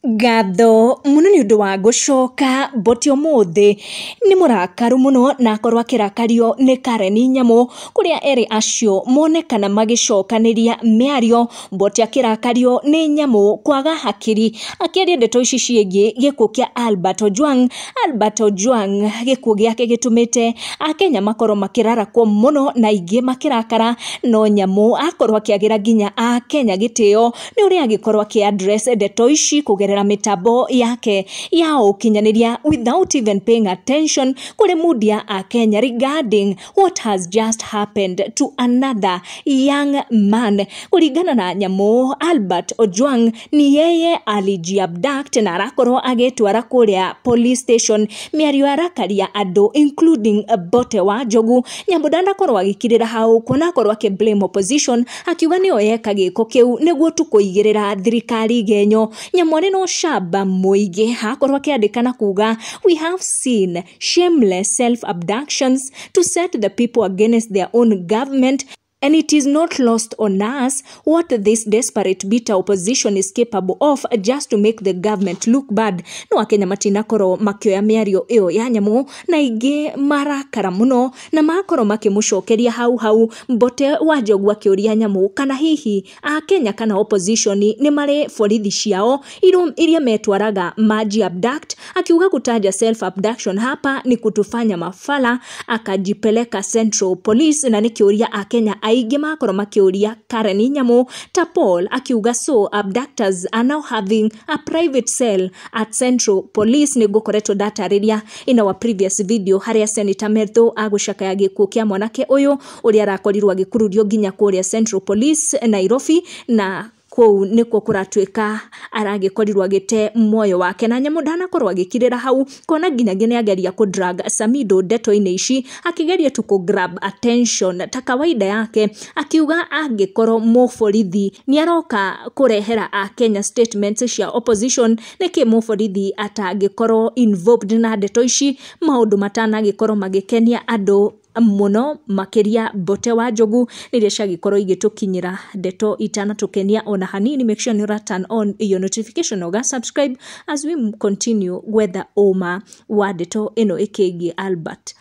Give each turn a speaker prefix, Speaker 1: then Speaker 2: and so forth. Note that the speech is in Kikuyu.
Speaker 1: Ngatho muno nĩ ũndũ wa gũcoka Mbote ũmũthĩ nĩ mũrakaru mũno na akorwo akĩrakario nĩ Karen Nyamu kũrĩa erĩ acio monekana magĩcokanĩria mĩario. Mbote akĩrakario nĩ Nyamu kwaga hakiri akĩaria ndeto ici ciĩgiĩ gĩkuũ kĩa Albert Ojwang. Albert Ojwang gĩkuũ gĩake gĩtũmĩte akenya makorwo makĩrarakwo mũno na aingĩ makĩrakara, no Nyamu akorwo akĩagĩra nginya akenya gĩtĩo nĩ ũrĩa agĩkorwo akĩ address ndeto ici kũgerera mitambo yake ya ũkinyanĩria without even paying attention kũrĩ mood ya akenya regarding what has just happened to another young man. Kũringana na Nyamu, Albert Ojwang ni yeye alijiabduct na arakorwo agĩtwara kũrĩa police station mĩario arakaria andũ including Mbote wa Njogu. Nyamu ndanakorwo agĩkirĩra hau kuona akorwo akĩ blame opposition akiuga nĩo yeka gĩko kĩu nĩguo tu kũigĩrĩra thirikari genyo. Nyamu arĩ na ũcamba mũingĩ akorwo akĩandĩka na kuga we have seen shameless self abductions to set the people against their own government, and it is not lost on us what this desperate bitter opposition is capable of just to make the government look bad. No akenya matinakorwo makĩoya mĩario ĩyo ya Nyamu na ingĩ marakara mũno na makorwo makĩmũcokeria hau hau. Mbote wa Njogu akĩũria Nyamu kana hihi akenya kana opposition nĩ marĩ borithi ciao iria metwaraga maji abduct, akiuga kutaja self abduction hapa ni kutufanya mafala, akajipeleka Central Police. Na nĩkĩũria akenya aingĩ makorwo makĩũria Karen Nyamu ta Paul akiuga so abductors are now having a private cell at Central Police. Nĩ ngũkoretwo ndatarĩria in our previous video harĩa Senator Methu agũcakaya gĩkuũ kĩa mwanake ũyũ ũrĩa arakorirwo agĩkururio nginya kũrĩa Central Police Nairobi, na kũu nĩkuo kũratuĩka aragĩkorirwo agĩte muoyo wake. Na Nyamu ndanakorwo agĩkirĩra hau kuona nginyagia nĩageria kũ drag Samido ndeto-inĩ ici akĩgeria tu kũ grab attention ta kawaida yake, akiuga angĩkorwo mũborithi nĩaroka kũrehera akenya statements cia opposition nĩkĩ mũborithi atangĩkorwo involved na ndeto ici, maũndũ matanagĩkorwo magĩkenia andũ mũno makĩria Mbote wa Njogu rĩrĩa ciagĩkorwo igĩtũkinyĩra ndeto itanatũkenia ona hanini. Make sure nĩ ũra turn on your notification ũga subscribe as we continue gwetha ũma wa ndeto ĩno ĩkĩgiĩ Albert.